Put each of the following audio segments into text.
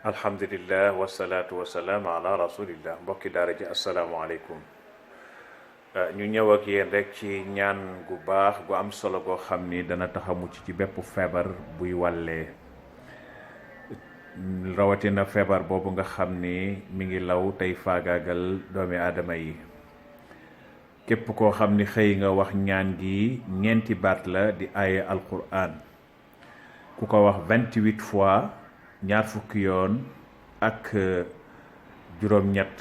alhamdulillah wasalaatu wasalaam ala rasulillah mbokki daara ji asalaamaaleykum. ñu ñëw ak yéen rek ci ñaan gu baax gu am solo goo xam ni dana tax a mucc ci bépp feebar buy wàllee, rawatina feebar boobu nga xam ni mi ngi law tey faagaagal doomi aadama yi. képp koo xam ni xëy nga wax ñaan gi ñeenti baat la di aaya alquran, ku ko wax 28 fois ñaar fukki yoon ak juróom-ñett,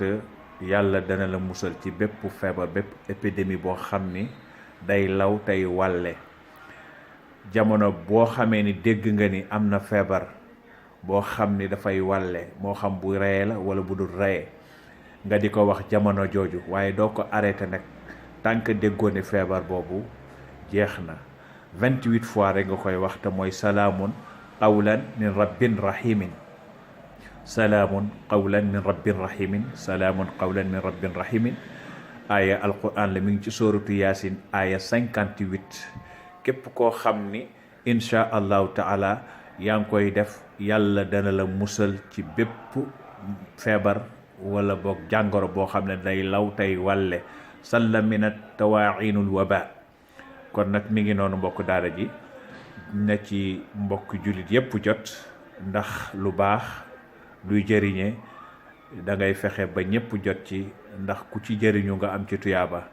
yàlla dana la musal ci bépp feebar, bépp épidémie boo xam ni day law tey wàlle. jamono boo xamee ni dégg nga ni am na feebar boo xam ni dafay wàlle, moo xam bu reye la wala bu dul reye, nga di ko wax jamono jooju, waaye doo ko arrêté nag tànk déggoo ni feebar boobu jeex na. 28 fois rek nga koy wax, te mooy salaamun qawlan min rabbin rahimin, salaamun qawlan min rabbin rahimin, salaamun qawlan min rabbin rahimin. aaya alquran la, mi ngi ci sóoratu yaasin aaya 58. képp koo xam ni insha allahu taala yaa ngi koy def, yàlla dana la musal ci bépp feebar wala boog jàngoro boo xam ne day law tey wàlle. salla minat tawaainul waba. kon nag mi ngi noonu mbokk daara ji, na ci mbokk jullit yépp jot, ndax lu baax luy jëriñe da ngay fexe ba ñépp jot ci, ndax ku ci jëriñu nga am ci tuyaaba.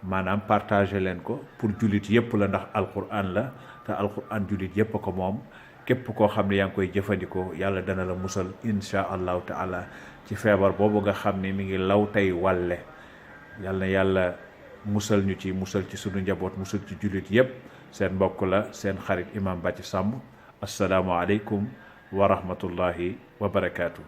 maanaam partagé leen ko pour jullit yépp la, ndax alquran la, te alquran jullit yépp ko moom. képp koo xam ne yaa ngi koy jëfandikoo, yàlla dana la musal insha allahu taala ci feebar boobu nga xam ne mi ngi law tey wàlle. yàlla na yàlla musal ñu ci, musal ci sunu njaboot, musal ci jullit yépp. seen mbokk la, seen xarit Imam Bathie Samb. assalaamu aleykum wa rahmatullahi wa barakaatu.